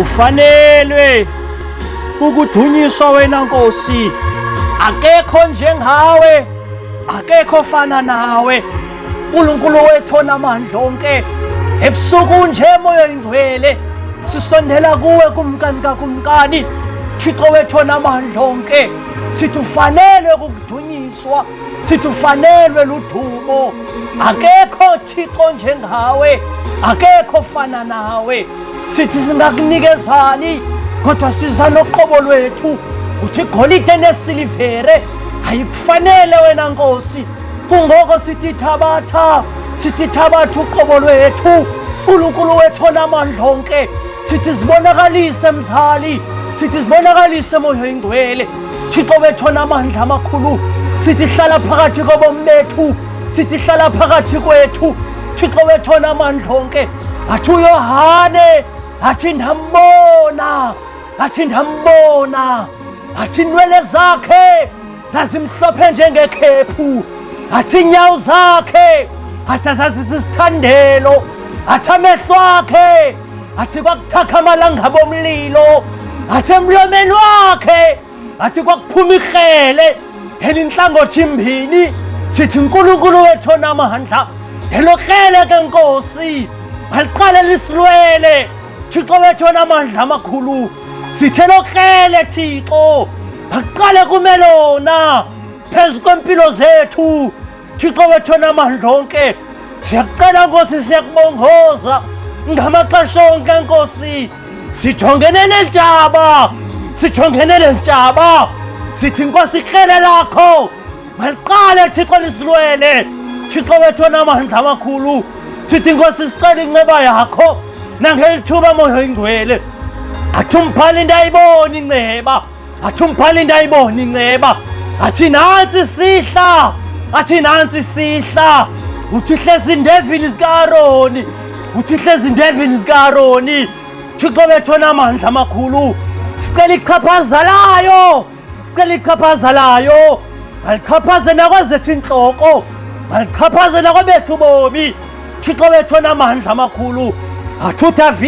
Ufanelwe ukudunyiswa wena Nkosi, akekho njengawe, akekho fana nawe, uNkulunkulu wethu onamandla onke. Ebusuku nje, Moya Oyingcwele, sisondela kuwe, kumkani kakumkani, Thixo wethu onamandla onke. Sithi ufanelwe ukudunyiswa, sithi ufanelwe ludumo. Akekho Thixo njengawe, akekho fana nawe. Sithi singakunikezani, kodwa siza noqobo lwethu. Uthi igolide nesilivere ayikufanele wena Nkosi. Kungoko sithi thabatha, sithi thabatha uqobo lwethu, uNkulunkulu wethu onamandla onke. Sithi zibonakalise, mzali, sithi zibonakalise, Moya Oyingcwele, Thixo wethu onamandla amakhulu. Sithi hlala phakathi kobomi bethu, sithi hlala phakathi kwethu, Thixo wethu onamandla onke. Athi uYohane, athi ndambona, athi ndambona, athi inwele zakhe zazimhlophe njengekhephu, athi inyawo zakhe athi zazisisithandelo, athi amehlo akhe athi kwakuthakha amalangabo omlilo, athi emlomeni wakhe athi kwakuphuma ikrele elinhlangothi mbini. Sithi uNkulunkulu wethu onamandla, elo krele ke Nkosi aliqale lisilwele, Thixo wethu onamandla amakhulu. Sithe lo krele, Thixo, aqale kume lona phezu kwempilo zethu, Thixo wethu onamandla onke. Siyakucela Nkosi, siyakubongoza ngamaxesha onke Nkosi. Sijongene nentshaba, sijongene nentshaba. Sithi Nkosi, ikrele lakho maliqale, Thixo, lisilwele, Thixo wethu onamandla amakhulu. Sithi Nkosi, sicela inceba yakho nangelithuba, Moya Oyingcwele. Athi umbhali, ndayibona inceba, athi umbhali, ndayibona inceba, athi nantsi sihla, athi nantsi sihla. Uthi hlezi indevini zikaAroni, uthi hlezi indevini zikaAroni. Thixo wethu onamandla amakhulu, sicela ichaphazalayo, sicela ichaphazalayo malichaphaze nakwezethu intloko, malichaphaze nakwabethu ubomi, Thixo wethu onamandla amakhulu. Athi uDavid